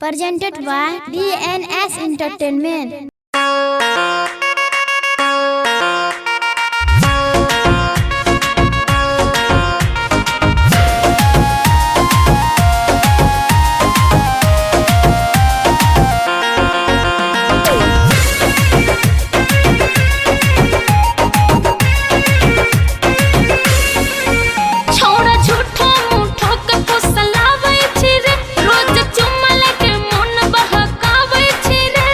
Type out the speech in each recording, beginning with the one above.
Presented by DNS Entertainment. छोड़ा झूठो मूठो के फुसलावे छी रे, रोज चुम्मा लेके मन बहकावे छी रे।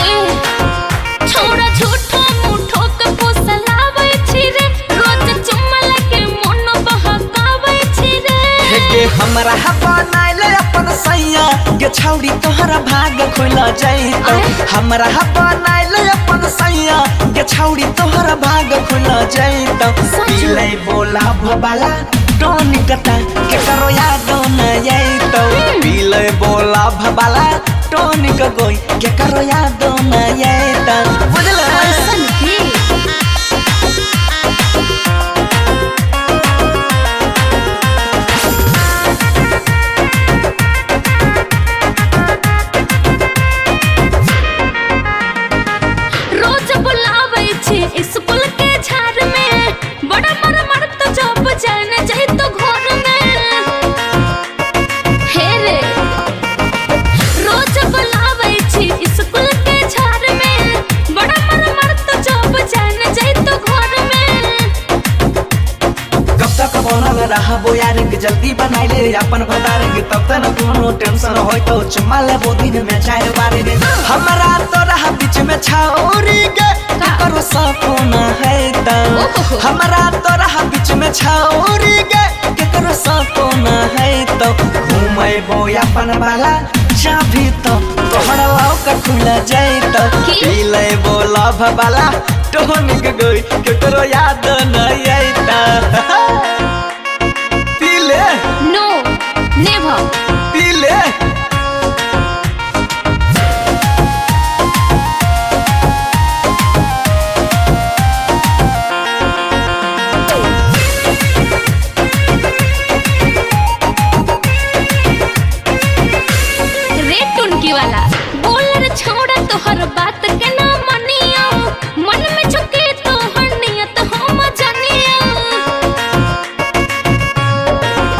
ए छोड़ा झूठो मूठो के फुसलावे छी रे, रोज चुम्मा लेके मन बहकावे छी रे। के हमरा बनाइले अपन सैया के छौड़ी तोहरा भाग खुल जैतो। हमरा बनाइले अपन सैया के छौड़ी तोहरा भाग खुल जैतो। पीले बोला भबाला टोनिकता के करो याद न आइतो। पीले बोला भबाला टोनिक गोई के करो याद न आइतो। बुझला? ऐसन की रोज बुलावे छी स्कूल के झाड़ में, बड़ा मर मर तो जब जान जाए तो घर में। हे रे रोज बुलावे छी स्कूल के झाड़ में, बड़ा मर मर तो जब जान जाए तो घर में। कब तक बनल रहबो यार के जल्दी बनाइले अपन भतार के, तब तक न कोनो टेंशन होय तो चुम्मा लेबो दिन में चार बार रे। हमरा तो रहा बीच में छाउरी गे करो सपना है त। ओहो। हमरा तो रहा बीच में छाउरी गे केकरो सपना है तो घूमेबो अपन वाला चाभी तो तोहर लौक खुल जाइत। की? पीलेबो लभ वाला टोनिक गई केकरो याद न आइता। पीले। नो नेवर। पीले। रे टुनकी वाला बोल रे छोड़ा तोहर बात के ना मानियो, मन में झुके तोहर नियत हम जानियो।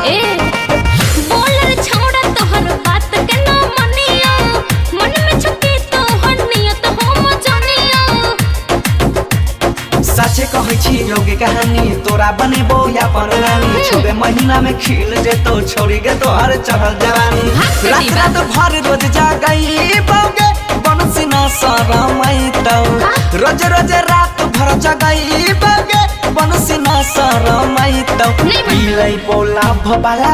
ए बोल रे छोड़ा तोहर बात के ना मानियो, मन में झुके तोहर नियत हम जानियो। सचे कहै छी योगी कहानी तोरा बनेबो अपन रानी। छबे महीना में खिल जेतो छोड़ी गे तोहर चढ़ल जवानी। भाग रात बेटी, रात भर रोज जागई बौगे बनसी ना शरमाई तो। का? रोज रोज रात भर जगई बौगे बनसी ना शरमाई तो। नहीं बनता। पीलै बोला भबाला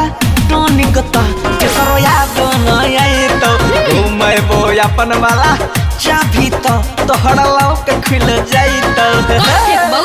टोनिक त केकरो याद न आइतो। घुमेबो अपन वाला चाभी तो तोहर लौक खुल जाइतो। कौन फेंकबौ?